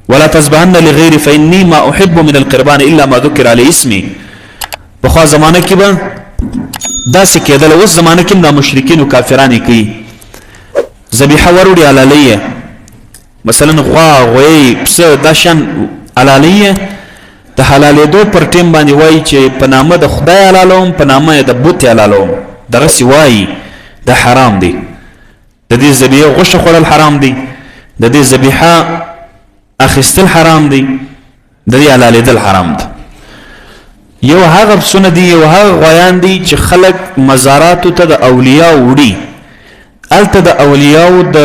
ولا تذبحن لغيري فاني ما احب من القربان الا ما ذكر عليه اسمي. په خوا زمانه کې به داسې کېدل، اوس زمانه کې دا مشرکین او کافران کوي، ذبیحه وروړي حلالوي، مثلا غوا، غوی، پسه، دا شیان حلالوي. د حلالېدو پر ټیم باندې وایي چې په نامه د خدای حلالوم، په نامه د بت حلالوم، دغسې وایي. دا حرام دی. د دې ذبیحه غوښه خوړل حرام دی، د دې ذبیحه اخیستل حرام دی، د دې حلالېدل حرام دی. یو هغه پسونه دي، یو هغه غویان دي چې خلک مزاراتو ته د اولیاء وړي، هلته د اولیاو د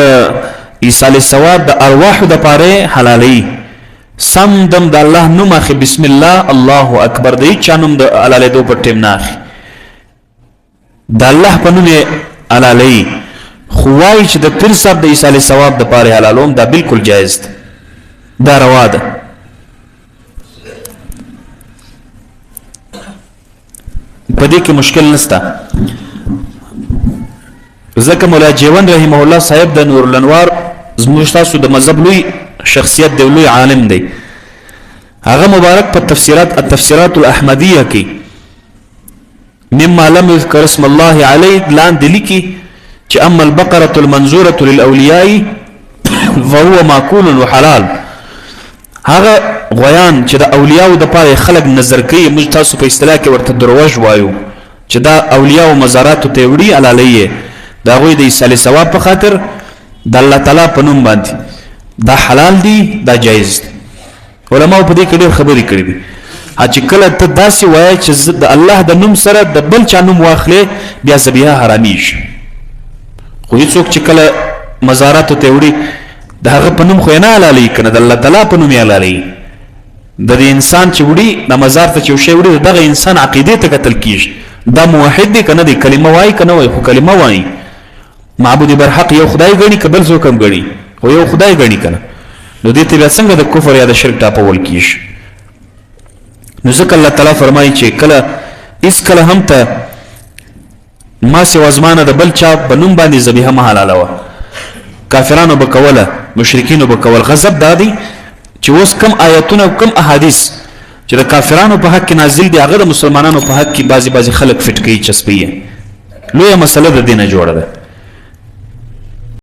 ایصال ثواب د ارواحو دپاره حلالوي. سم دم د الله نوم اخلي، بسم الله الله اکبر، د هیچا نوم د حلالېدو پر ټیم نه اخلي، د الله په نوم یې حلالوي. خو وایي چې د پیر صاحب د ایصال ثواب دپاره حلالوم، دا بالکل جایز ده، دا روا ده. په دې کې مشکل نشته. ځکه مولا جیون رحمه الله صاحب د نور الانوار زموږ تاسو د مذهب لوی شخصیت دی، لوی عالم دی، هغه مبارک په تفسیرات التفسیرات الاحمدیه کې مما لم يذكر اسم الله عليه لاندې لیکي چې اما البقره المنظوره للاولیاء فهو ماکول وحلال. هغه غویان چې د اولیاو د پاره خلک نظر کوي، موږ تاسو په اصطلاح کې ورته دروژ وایو، چې دا اولیاو مزاراتو ته وړي حلالوي، د هغوی د ایصال ثواب په خاطر د الله تعالی په نوم باندې، دا حلال دی، دا جایز دی. علماو په دې کې ډېر خبرې کړې دي. چې کله ته داسې وایې چې د الله د نوم سره د بل چا نوم واخلې، بیا ذبیحه حرامېږي. خو هیڅوک چې کله مزاراتو ته وړي د هغه په نوم خو یې نه حلالوي که نه، د الله تعالی په نوم یې حلالوي. د دې انسان چې وړي د مزار ته چې یو شی وړي، دغه انسان عقیدې ته کتل کېږي، دا موحد دی که نه دی، کلمه وایي که نه وایي، خو کلمه وایي. معبود برحق یو خدای ګڼي که بل څوک هم ګڼي، خو یو خدای ګڼي که نه، نو دې ته بیا څنګه د کفر یا د شرک ټاپول کېږي؟ نو ځکه الله تعالی فرمایي چې کله هیڅ کله هم ته ما سوا زما نه د بل چا په نوم باندې ذبیحه مه حلالوه. کافرانو به کوله، مشرکینو به کول. غضب دا دی چې اوس کم آیتونه او کم احادیث چې د کافرانو په حق کې نازل دي، هغه د مسلمانانو په حق کې بعضې بعضې خلک فټ کوي، چسپوي. لویه مسله د دې نه جوړه ده.